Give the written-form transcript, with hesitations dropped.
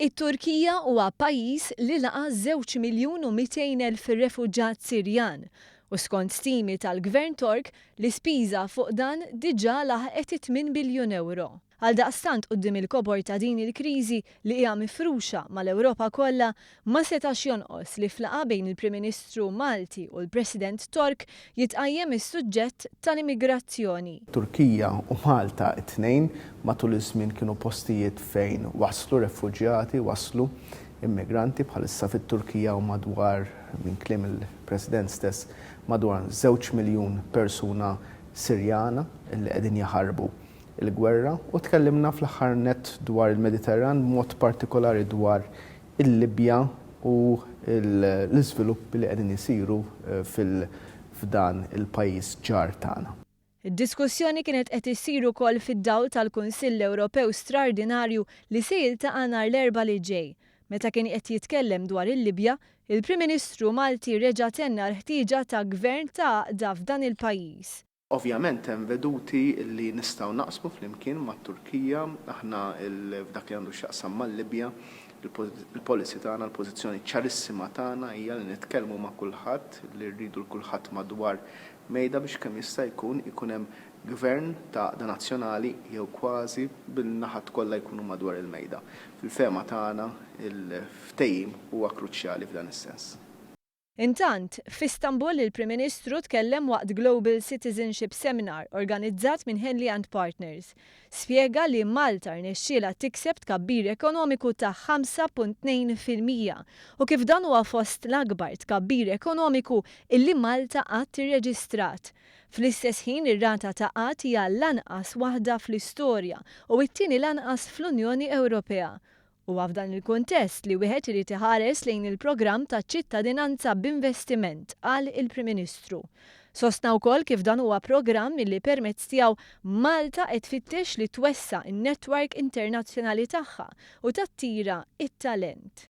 It-Turkija huwa pajjiż li laqa' żewġ miljun u 200,000 refuġat Sirjan u skont stimi tal-Gvern Tork l-ispiża fuq dan diġà laħqet it-8 biljun ewro. Għaldaqstant quddiem il-kobor ta' din il-kriżi li hija mifruxa mal-Ewropa kollha, ma setax jonqos li f'laqgħa bejn il-Prim Ministru Malti u l-President Tork jitqajjem is-suġġett tal-immigrazzjoni. Turkija u Malta t-tnejn matul iż-żmien kienu postijiet fejn waslu refuġjati, waslu immigranti. Bħalissa fit-Turkija hawn madwar, minn kliem il-President stess, madwar żewġ miljun persuna Sirjana li qegħdin jaħarbu l-gwerra. U tkellimna fl-aħħar nett dwar il-Mediterran, b'mod partikolari dwar il-Libja u l-iżviluppi li qegħdin isiru f'dan il-pajjiż ġar tagħna. Id-diskussjoni kienet qed issir ukoll fid-dawl tal-Kunsill Ewropew Straordinarju li se jiltaqa' nhar l-Erbgħa li ġej. Meta kien qed jitkellem dwar il-Libja, il-Prim Ministru Malti reġa' tenna l-ħtieġa ta' gvern ta' għaqda f'dan il-pajjiż. Ovvjament hemm veduti li nistgħu naqsmu flimkien mat-Turkija. Aħna f'dak li għandu x'jaqsam mal-Libja, il-policy tagħna, il-pożizzjoni ċarissima tagħna hija li nitkellmu ma' kulħadd, li rridu 'l kulħadd madwar mejda biex kemm jista' jkun ikun hemm gvern ta' għaqda nazzjonali jew kważi bil-naħat kollha jkunu madwar il-mejda. Fil-fehma tagħna, il-ftehim huwa kruċjali f'dan is-sens. Intant, f'Istanbul il-Prim Ministru tkellem waqt Global Citizenship Seminar organizzat minn Henley and Partners. Spjega li Malta rnexxielha tikseb tkabbir ekonomiku ta' 5.2% u kif dan huwa fost l-akbar tkabbir ekonomiku illi Malta qatt irreġistrat. Fl-istess ħin ir-rata ta' qgħad hija l-anqas waħda fl-istorja u t-tieni l-anqas fl-Unjoni Ewropea. Huwa f'dan il-kuntest li wieħed irid iħares lejn il-programm ta' ċittadinanza b'investiment, qal il-Prim Ministru. Sostna wkoll kif dan huwa programm illi permezz tiegħu Malta qed tfittex li twessa' n-network internazzjonali tagħha u tattira t-talent.